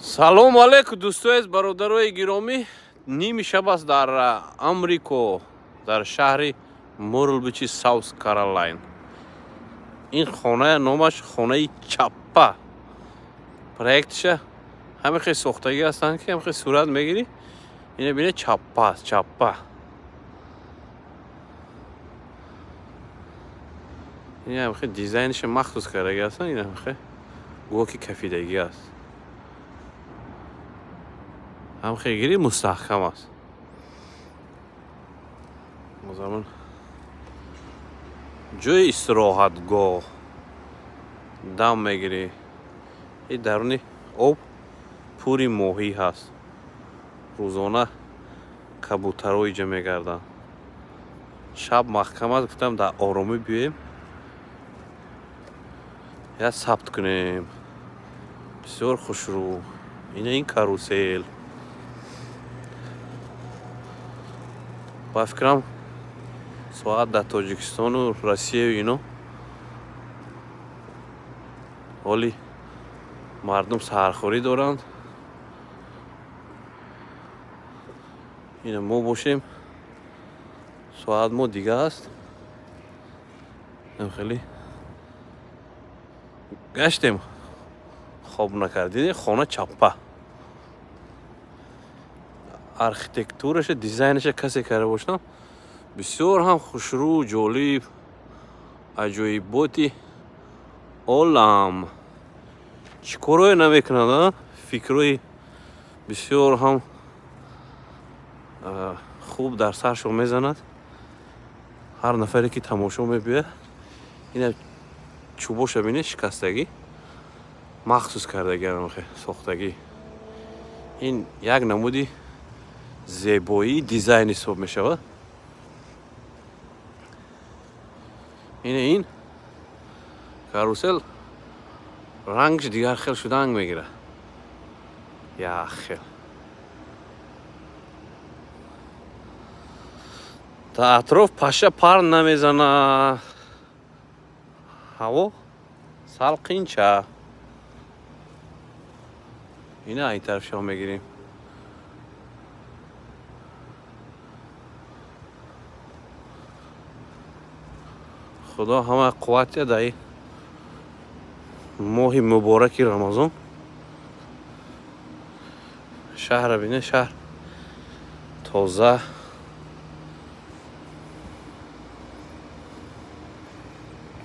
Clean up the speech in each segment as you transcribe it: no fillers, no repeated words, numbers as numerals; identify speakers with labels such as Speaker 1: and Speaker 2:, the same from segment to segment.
Speaker 1: Салому алейкум, дӯстои бародарои гиромӣ. Ними шаб аст дар Амрико, дар шаҳри Мурл-Бичи, Саус Каролайн. Ин хона номаш хонаи чаппа. Проектша ҳамин хел сохтагӣ ҳастанд, ки ҳамин хел сурат мегирӣ, ина бине, чаппа аст, чаппа. Ин ҳамин хел дизайнша махсус кардагӣ ҳастанд, ин ҳамин хел гӯё ки кафидагӣ аст. Ҳам хел гирӣ, мустаҳкам аст. Замон ҷои истироҳатгоҳ, дам мегирӣ. И даруни об пури моҳӣ ҳаст. Рӯзона кабутарҳо иҷа мегарданд. Шаб маҳкам аст, гуфтам, дар оромӣ биёем, як сабт кунем. Бисёр хушрӯ. Ина ин карусел. Ба фикрам, соат дар Тоҷикистону Россияю ино ҳоли мардум саҳархӯрӣ доранд. Ина мо бошем, соат мо дига аст. Хеле гаштем, хоб накард. Дидем, хона чаппа. Архитектураша, дизайнаша касе карда бошам, бисёр ҳам хушрӯ, ҷолиб, аҷоиботи олам. Чӣ корое намекунад, фикрҳои бисёр ҳам хуб дар саршон мезанад ҳар нафаре ки тамошо мебиёяд. Ина чӯбоша бине, шикастагӣ, махсус кардагӣ, сохтагӣ. Ин як намуди зебоии дизайн ҳисоб мешавад. Ина ин карусел рангш дигар хел шуданг мегирад, як хел. Дар атроф паша пар намезанад, ҳаво салқинча. Ина ин тарафшо мегирем. Худо ҳама қувват дар моҳи мубораки Рамазон. Шаҳра бине, шаҳр тоза,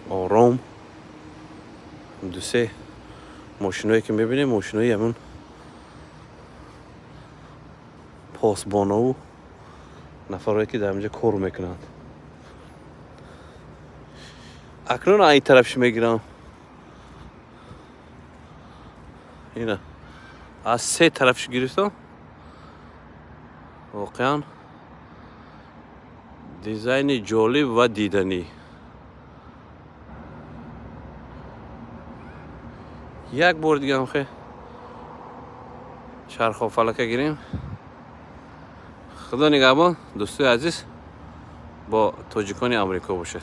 Speaker 1: ором. Дусе мошиное ки мебинем, мошинои ҳамун посбонову нафарое ки дар инҷа кор мекунанд. Акнун ин тарафш мегирам. Ина аз се тарафш гирифтам. Воқеан дизайни ҷолиб ва диданӣ. Як бор дигам хе чархофалака гирем. Худо нигаҳбон, дӯстои азиз, бо тоҷикони Амрико бошед.